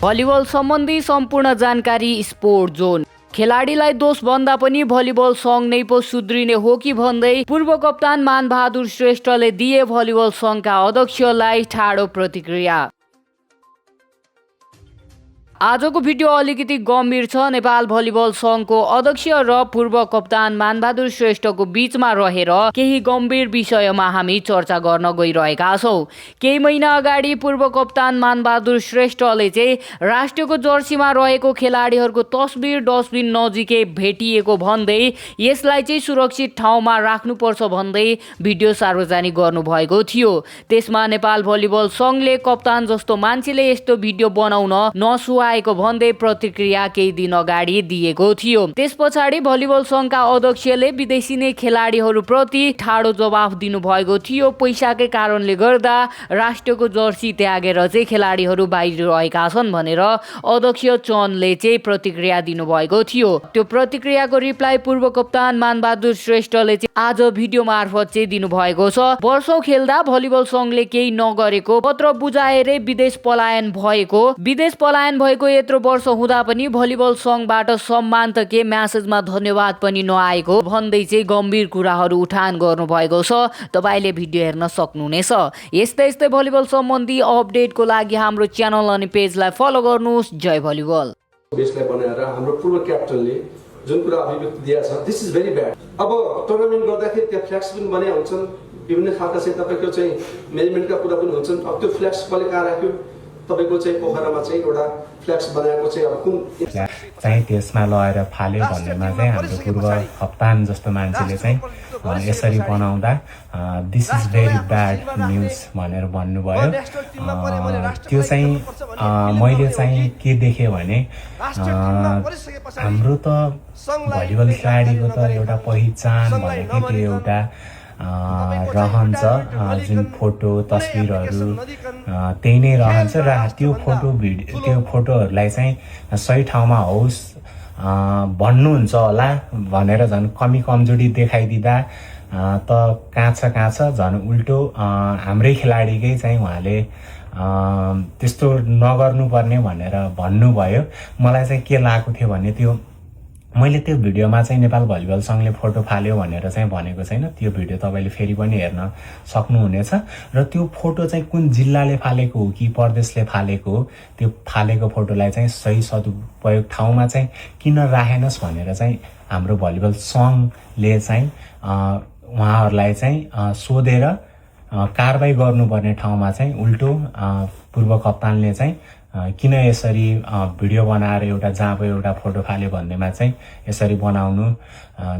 Volleyball सम्बन्धी सम्पूर्ण जानकारी स्पोर्ट जोन। खेलाडीलाई दोष भन्दा पनि भलिबल सङ्घ नै पो सुध्रिने हो कि भन्दै पूर्व कप्तान मानबहादुर श्रेष्ठले दिए भलिबल सङ्घका अध्यक्षलाई ठाडो प्रतिक्रिया। आजको भिडियो अलिकति गम्भीर छ। नेपाल भलिबल सङ्घको अध्यक्ष र पूर्व कप्तान मानबहादुर श्रेष्ठको बीचमा रहेर केही गम्भीर विषयमा हामी चर्चा गर्न गइरहेका छौँ। केही महिना अगाडि पूर्व कप्तान मानबहादुर श्रेष्ठले चाहिँ राष्ट्रको जर्सीमा रहेको खेलाडीहरूको तस्बिर डस्टबिन नजिकै भेटिएको भन्दै यसलाई चाहिँ सुरक्षित ठाउँमा राख्नुपर्छ भन्दै भिडियो सार्वजनिक गर्नुभएको थियो। त्यसमा नेपाल भलिबल सङ्घले कप्तान जस्तो मान्छेले यस्तो भिडियो बनाउन नसुहा भन्दै प्रतिक्रिया केही दिन अगाडि दिएको थियो। त्यस पछाडि भलिबल सङ्घका अध्यक्षले विदेशी नै खेलाडीहरूप्रति ठाडो जवाफ दिनुभएको थियो। पैसाकै कारणले गर्दा राष्ट्रको जर्सी त्यागेर चाहिँ खेलाडीहरू बाहिर रहेका छन् भनेर अध्यक्ष चन्दले चाहिँ प्रतिक्रिया दिनुभएको थियो। त्यो प्रतिक्रियाको रिप्लाई पूर्व कप्तान मानबहादुर श्रेष्ठले चाहिँ आज भिडियो मार्फत चाहिँ दिनुभएको छ। वर्षौं खेल्दा भलिबल सङ्घले केही नगरेको, पत्र बुझाएरै विदेश पलायन भएको यत्रो वर्ष हुँदा पनि भलिबल सङ्घबाट सम्मान त के म्यासेजमा धन्यवाद पनि नआएको भन्दै चाहिँ गम्भीर कुराहरू उठान गर्नुभएको छ। तपाईँले भिडियो हेर्न सक्नुहुनेछ। यस्तै भलिबल सम्बन्धी अपडेटको लागि हाम्रो च्यानल अनि पेजलाई फलो गर्नुहोस्। जय भलिबल। देशलाई बनाएर हाम्रो पूर्व क्याप्टनले जुन कुरा अभिव्यक्ति दिएको छ, दिस इज भेरी ब्याड। अब टुर्नामेन्ट गर्दाखेरि त्यहाँ फ्ल्याग्स पनि बने हुन्छन्, विभिन्न खालका चाहिँ तपाईँको चाहिँ म्यानेजमेन्टका कुरा पनि हुन्छन्। अब त्यो फ्ल्याग्स कसले कहाँ राख्यो? तपाईको चाहिँ पोखरामा चाहिँ एउटा फ्ल्याक्स बनाएको चाहिँ अब कुन चाहिँ त्यसमा लगेर फाल्यो भन्नेमा चाहिँ हाम्रो पूर्व कप्तान जस्तो मान्छेले चाहिँ यसरी बनाउँदा this is very bad news भनेर भन्नुभयो। त्यो चाहिँ मैले चाहिँ के देखेँ भने हाम्रो त भलिबल खेलाडीको त एउटा पहिचान भनेको त्यो एउटा रहन्छ, जुन फोटो तस्बिरहरू त्यही नै रहन्छ र त्यो फोटोहरूलाई चाहिँ सही ठाउँमा होस् भन्नुहुन्छ होला भनेर झन् कमी कमजोरी देखाइदिँदा त कहाँ छ झन् उल्टो हाम्रै खेलाडीकै चाहिँ उहाँले त्यस्तो नगर्नुपर्ने भनेर भन्नुभयो। मलाई चाहिँ के लागेको थियो भने त्यो मैले त्यो भिडियोमा चाहिँ नेपाल भलिबल सङ्घले फोटो फाल्यो भनेर चाहिँ भनेको छैन। त्यो भिडियो तपाईँले फेरि पनि हेर्न सक्नुहुनेछ। र त्यो फोटो चाहिँ कुन जिल्लाले फालेको हो कि प्रदेशले फालेको हो, त्यो फालेको फोटोलाई चाहिँ सही सदुपयोग ठाउँमा चाहिँ किन राखेनस् भनेर चाहिँ हाम्रो भलिबल सङ्घले चाहिँ उहाँहरूलाई चाहिँ सोधेर कारबाही गर्नुपर्ने ठाउँमा चाहिँ उल्टो पूर्व कप्तानले चाहिँ किन यसरी भिडियो बनाएर एउटा जहाँ भयो एउटा फोटो फाल्यो भन्नेमा चाहिँ यसरी बनाउनु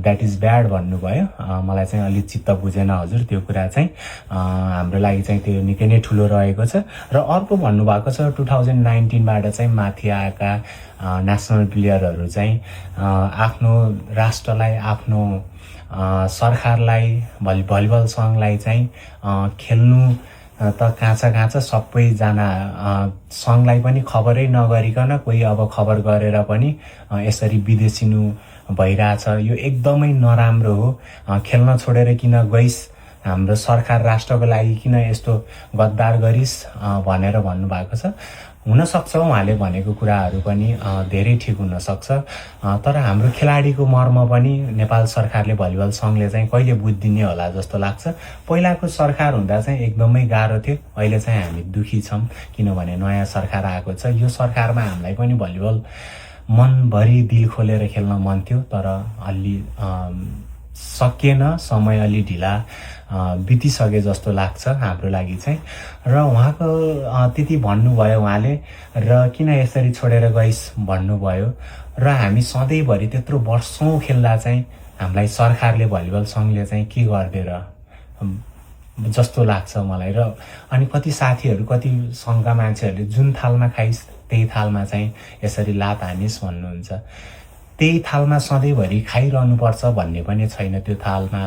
द्याट इज ब्याड भन्नुभयो। मलाई चाहिँ अलिक चित्त बुझेन हजुर। त्यो कुरा चाहिँ हाम्रो लागि चाहिँ त्यो निकै नै ठुलो रहेको छ। र अर्को भन्नुभएको छ 2019बाट चाहिँ माथि आएका नेसनल प्लेयरहरू चाहिँ आफ्नो राष्ट्रलाई, आफ्नो सरकारलाई, भलिबल सङ्घलाई चाहिँ खेल्नु त कहाँ छ सबैजना सङ्घलाई पनि खबरै नगरिकन कोही अब खबर गरेर पनि यसरी विदेशिनु भइरहेछ। यो एकदमै नराम्रो हो। खेल्न छोडेर किन गइस्, हाम्रो सरकार राष्ट्रको लागि किन यस्तो गद्दार गरिस् भनेर भन्नुभएको छ। हुनसक्छ उहाँले भनेको कुराहरू पनि धेरै ठिक हुनसक्छ, तर हाम्रो खेलाडीको मर्म पनि नेपाल सरकारले भलिबल सङ्घले चाहिँ कहिले बुझिदिने होला जस्तो लाग्छ। पहिलाको सरकार हुँदा चाहिँ एकदमै गाह्रो थियो। अहिले चाहिँ हामी दुखी छौँ किनभने नयाँ सरकार आएको छ। यो सरकारमा हामीलाई पनि भलिबल मनभरि दिल खोलेर खेल्न मन थियो, तर अलि सकिएन। समय अलि ढिला बितिसके जस्तो लाग्छ हाम्रो लागि चाहिँ। र उहाँको त्यति भन्नुभयो उहाँले, र किन यसरी छोडेर गइस् भन्नुभयो। र हामी सधैँभरि त्यत्रो वर्षौँ खेल्दा चाहिँ हामीलाई सरकारले भलिबल सङ्घले चाहिँ के गरिदिएर जस्तो लाग्छ मलाई। र अनि कति साथीहरू, कति सङ्घका मान्छेहरूले जुन थालमा खाइस् त्यही थालमा चाहिँ यसरी लात हानिस् भन्नुहुन्छ। त्यही थालमा सधैँभरि खाइरहनुपर्छ भन्ने पनि छैन। त्यो थालमा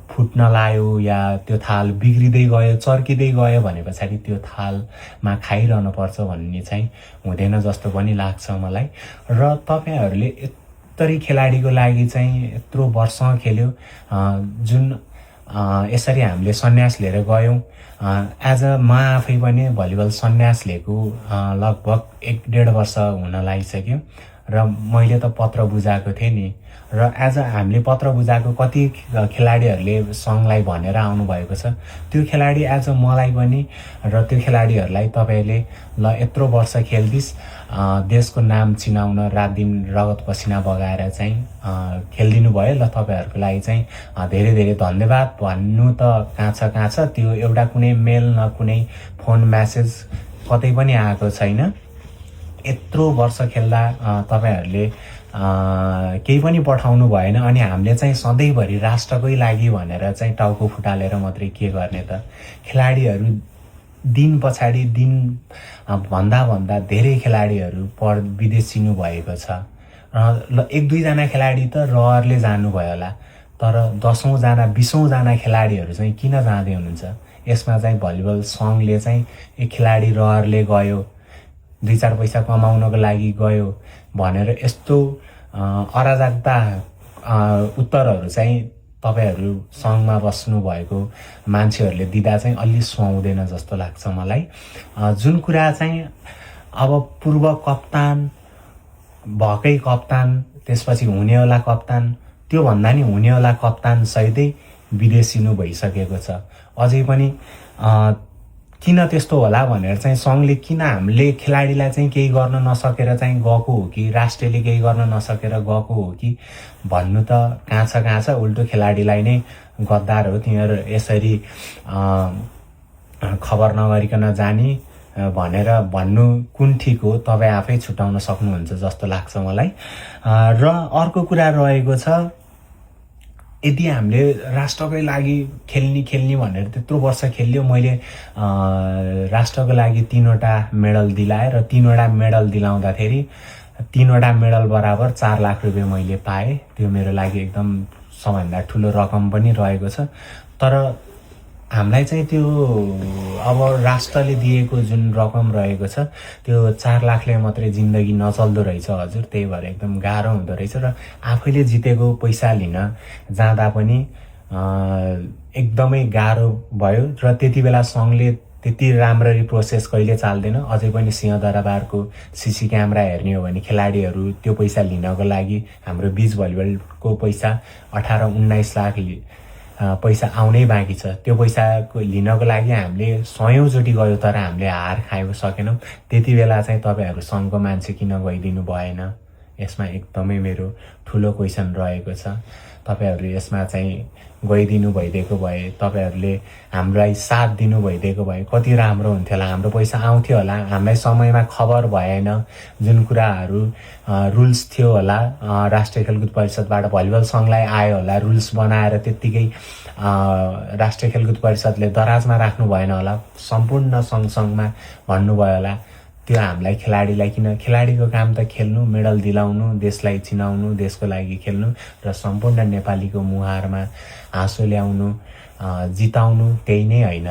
फुट्न लायो या त्यो थाल बिग्रिँदै गयो, चर्किँदै गयो भने पछाडि त्यो थालमा खाइरहनुपर्छ भन्ने चाहिँ हुँदैन जस्तो पनि लाग्छ मलाई। र तपाईँहरूले यत्रो खेलाडीको लागि चाहिँ यत्रो वर्ष खेल्यो, जुन यसरी हामीले सन्यास लिएर गयौँ। एज अ म आफै पनि भलिबल सन्यास लिएको लगभग 1.5 वर्ष हुन लागिसक्यो र मैले त पत्र बुझाएको थिएँ नि। र एज अ हामीले पत्र बुझाएको कति खेलाडीहरूले सङ्घलाई भनेर आउनुभएको छ, त्यो खेलाडी एज अ मलाई पनि र त्यो खेलाडीहरूलाई तपाईँले ल यत्रो वर्ष खेल्दिस्, देशको नाम चिनाउन रात दिन रगत पसिना बगाएर चाहिँ खेलिदिनु भयो, ल तपाईँहरूको लागि चाहिँ धेरै धेरै धन्यवाद भन्नु त कहाँ छ त्यो एउटा कुनै मेल न कुनै फोन म्यासेज कतै पनि आएको छैन। यत्रो वर्ष खेल्दा तपाईँहरूले केही पनि पठाउनु भएन, अनि हामीले चाहिँ सधैँभरि राष्ट्रकै लागि भनेर चाहिँ टाउको फुटालेर मात्रै के गर्ने त। खेलाडीहरू दिन पछाडि दिन भन्दा धेरै खेलाडीहरू विदेशिनु भएको छ। ल 1-2 जना खेलाडी त रहरले जानुभयो होला, तर 10औं-जना 20औं-जना खेलाडीहरू चाहिँ किन जाँदै हुनुहुन्छ? यसमा चाहिँ भलिबल सङ्घले चाहिँ एक खेलाडी रहरले गयो, 2-4 पैसा कमाउनको लागि गयो भनेर यस्तो अराजकता उत्तरहरू चाहिँ तपाईँहरू सङ्घमा बस्नुभएको मान्छेहरूले दिँदा चाहिँ अलि सुहाउँदैन जस्तो लाग्छ मलाई। जुन कुरा चाहिँ अब पूर्व कप्तान, भएकै कप्तान, त्यसपछि हुनेवाला कप्तान, त्योभन्दा नि हुनेवाला कप्तान सहितै विदेशिनु भइसकेको छ। अझै पनि किन त्यस्तो होला भनेर चाहिँ सङ्घले किन हामीले खेलाडीलाई चाहिँ केही गर्न नसकेर चाहिँ गएको हो कि राष्ट्रले केही गर्न नसकेर गएको हो कि भन्नु त कहाँ छ। उल्टो खेलाडीलाई नै गद्दार हो तिनीहरू यसरी खबर नगरिकन जाने भनेर भन्नु कुन ठिक हो, तपाईँ आफै छुटाउन सक्नुहुन्छ जस्तो लाग्छ मलाई। र अर्को कुरा रहेको छ, यदि हामीले राष्ट्रकै लागि खेल्ने भनेर त्यत्रो वर्ष खेल्यो, मैले राष्ट्रको लागि 3वटा मेडल दिलाएँ र 3वटा मेडल दिलाउँदाखेरि 3वटा मेडल बराबर 4 लाख रुपियाँ मैले पाएँ। त्यो मेरो लागि एकदम सबैभन्दा ठुलो रकम पनि रहेको छ। तर हामीलाई चाहिँ त्यो अब राष्ट्रले दिएको जुन रकम रहेको छ त्यो 4 लाखले मात्रै जिन्दगी नचल्दो रहेछ हजुर। त्यही भएर एकदम गाह्रो हुँदो रहेछ र आफैले जितेको पैसा लिन जाँदा पनि एकदमै गाह्रो भयो। र त्यति बेला सङ्घले त्यति राम्ररी प्रोसेस कहिले चाल्दैन। अझै पनि सिंहदरबारको सिसी क्यामेरा हेर्ने हो भने खेलाडीहरू त्यो पैसा लिनको लागि हाम्रो बिच भलिबलको पैसा 18-19 लाख पैसा आउनै बाँकी छ। त्यो पैसाको लिनको लागि हामीले 100औँचोटि गयो तर हामीले हार खानु सकेनौँ। त्यति बेला चाहिँ तपाईँहरू सङ्घको मान्छे किन गइदिनु भएन? यसमा एकदमै मेरो ठुलो क्वेसन रहेको छ। तपाईँहरू यसमा चाहिँ गइदिनु भइदिएको भए, तपाईँहरूले हामीलाई साथ दिनु भइदिएको भए कति राम्रो हुन्थ्यो होला। हाम्रो पैसा आउँथ्यो होला, हामीलाई समयमा खबर भएन। जुन कुराहरू रुल्स थियो होला राष्ट्रिय खेलकुद परिषदबाट भलिबल सङ्घलाई आयो होला, रुल्स बनाएर त्यत्तिकै राष्ट्रिय खेलकुद परिषदले दराजमा राख्नु भएन होला, सम्पूर्ण सङ्घमा भन्नुभयो होला। त्यो हामीलाई खेलाडीलाई किन? खेलाडीको काम त खेल्नु, मेडल दिलाउनु, देशलाई चिनाउनु, देशको लागि खेल्नु र सम्पूर्ण नेपालीको मुहारमा हाँसो ल्याउनु, जिताउनु, त्यही नै होइन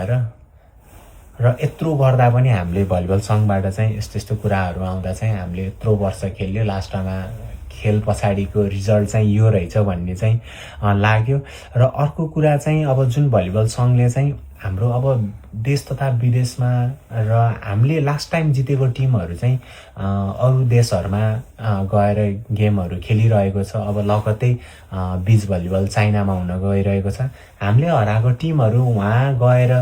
र यत्रो गर्दा पनि हामीले भलिबल सङ्घबाट चाहिँ यस्तो कुराहरू आउँदा चाहिँ हामीले यत्रो वर्ष खेल्यो, लास्टमा खेल पछाडिको रिजल्ट चाहिँ यो रहेछ भन्ने चाहिँ लाग्यो। र अर्को कुरा चाहिँ अब जुन भलिबल सङ्घले चाहिँ हाम्रो अब देश तथा विदेशमा र हामीले लास्ट टाइम जितेको टिमहरू चाहिँ अरू देशहरूमा गएर गेमहरू खेलिरहेको छ। अब लगत्तै बिच भलिबल चाइनामा हुन गइरहेको छ। हामीले हराएको टिमहरू वहाँ गएर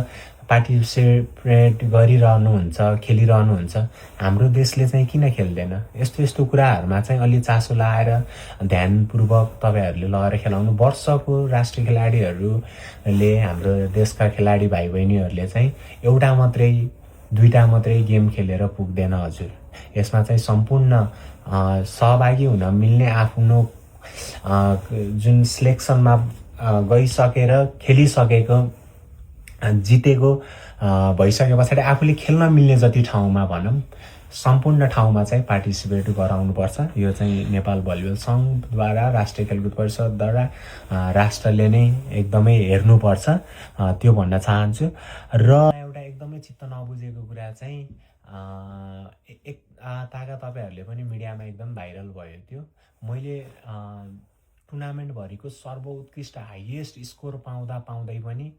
पार्टिसिपेट गरिरहनुहुन्छ, खेलिरहनुहुन्छ। हाम्रो देशले चाहिँ किन खेल्दैन? यस्तो कुराहरूमा चाहिँ अलि चासो लाएर ध्यानपूर्वक तपाईँहरूले लगेर खेलाउनु। वर्षको राष्ट्रिय खेलाडीहरूले, हाम्रो देशका खेलाडी भाइ बहिनीहरूले चाहिँ एउटा मात्रै 2टा मात्रै गेम खेलेर पुग्दैन हजुर। यसमा चाहिँ सम्पूर्ण सहभागी हुन मिल्ने आफ्नो जुन सिलेक्सनमा गइसकेर खेलिसकेको जितेको भइसके पछाडि आफूले खेल्न मिल्ने जति ठाउँमा भनौँ सम्पूर्ण ठाउँमा चाहिँ पार्टिसिपेट गराउनुपर्छ। यो चाहिँ नेपाल भलिबल सङ्घद्वारा, राष्ट्रिय खेलकुद परिषदद्वारा राष्ट्रले नै एकदमै हेर्नुपर्छ, त्यो भन्न चाहन्छु। र एउटा एकदमै चित्त नबुझेको कुरा चाहिँ एक ताका तपाईँहरूले पनि मिडियामा एकदम भाइरल भयो त्यो। मैले टुर्नामेन्टभरिको सर्वोत्कृष्ट हाइएस्ट स्कोर पाउँदै पनि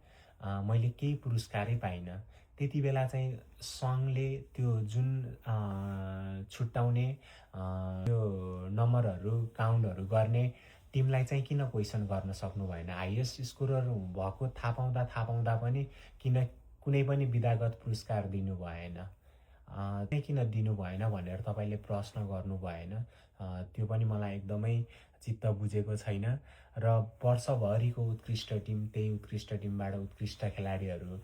मैले केही पुरस्कारै पाइनँ। त्यति बेला चाहिँ सङ्घले त्यो जुन छुट्याउने त्यो नम्बरहरू काउन्टहरू गर्ने टिमलाई चाहिँ किन क्वेसन गर्न सक्नु भएन? हाइएस्ट स्कोरर भएको थाहा पाउँदा पनि किन कुनै पनि विधागत पुरस्कार दिनु भएन? किन दिनु भएन भनेर तपाईँले प्रश्न गर्नु भएन। त्यो पनि मलाई एकदमै चित्त बुझेको छैन। र वर्षभरिको उत्कृष्ट टिम, त्यही उत्कृष्ट टिमबाट उत्कृष्ट खेलाडीहरू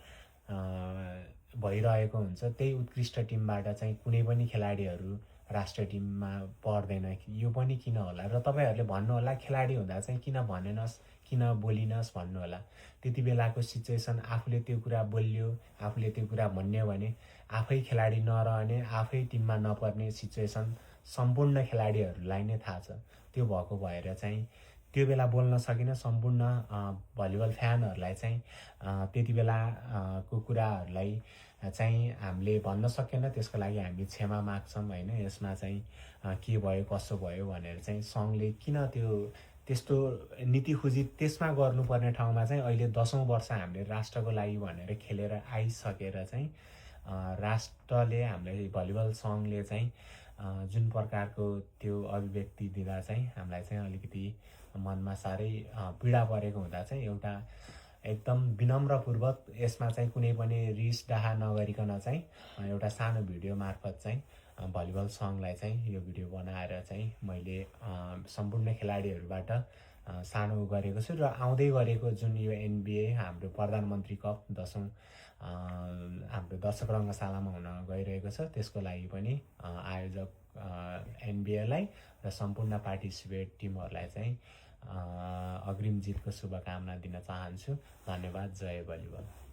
भइरहेको हुन्छ। त्यही उत्कृष्ट टिमबाट चाहिँ कुनै पनि खेलाडीहरू राष्ट्रिय टिममा पर्दैन। यो पनि किन होला? र तपाईँहरूले भन्नुहोला खेलाडी हुँदा चाहिँ किन भनेनस्, किन बोलिनस् भन्नुहोला। त्यति बेलाको सिचुएसन आफूले त्यो कुरा बोल्यो, आफूले त्यो कुरा भन्यो भने आफै खेलाडी नरहने, आफै टिममा नपर्ने सिचुएसन सम्पूर्ण खेलाडीहरूलाई नै थाहा छ। त्यो भएको भएर चाहिँ त्यो बेला बोल्न सकिनँ। सम्पूर्ण भलिबल फ्यानहरूलाई चाहिँ त्यति बेलाको कुराहरूलाई चाहिँ हामीले भन्न सकेन। त्यसको लागि हामी क्षमा माग्छौँ होइन। यसमा चाहिँ के भयो कसो भयो भनेर चाहिँ सङ्घले किन त्यस्तो नीति खोजी त्यसमा गर्नुपर्ने ठाउँमा चाहिँ अहिले 10औं वर्ष हामीले राष्ट्रको लागि भनेर खेलेर आइसकेर चाहिँ राष्ट्रले हामीलाई भलिबल सङ्घले चाहिँ जुन प्रकारको त्यो अभिव्यक्ति दिँदा चाहिँ हामीलाई चाहिँ अलिकति मनमा साह्रै पीडा परेको हुँदा चाहिँ एउटा एकदम विनम्रपूर्वक यसमा चाहिँ कुनै पनि रिस डाहा नगरिकन चाहिँ एउटा सानो भिडियो मार्फत चाहिँ भलिबल सङ्घलाई चाहिँ यो भिडियो बनाएर चाहिँ मैले सम्पूर्ण खेलाडीहरूबाट सानो गरेको छु। र आउँदै गरेको जुन यो NBA हाम्रो प्रधानमन्त्री कप 10औं हाम्रो दर्शक रङ्गशालामा हुन गइरहेको छ, त्यसको लागि पनि आयोजक NBA लाई र सम्पूर्ण पार्टिसिपेट टिमहरूलाई चाहिँ अग्रिम जितको शुभकामना दिन चाहन्छु। धन्यवाद। जय भलिबल।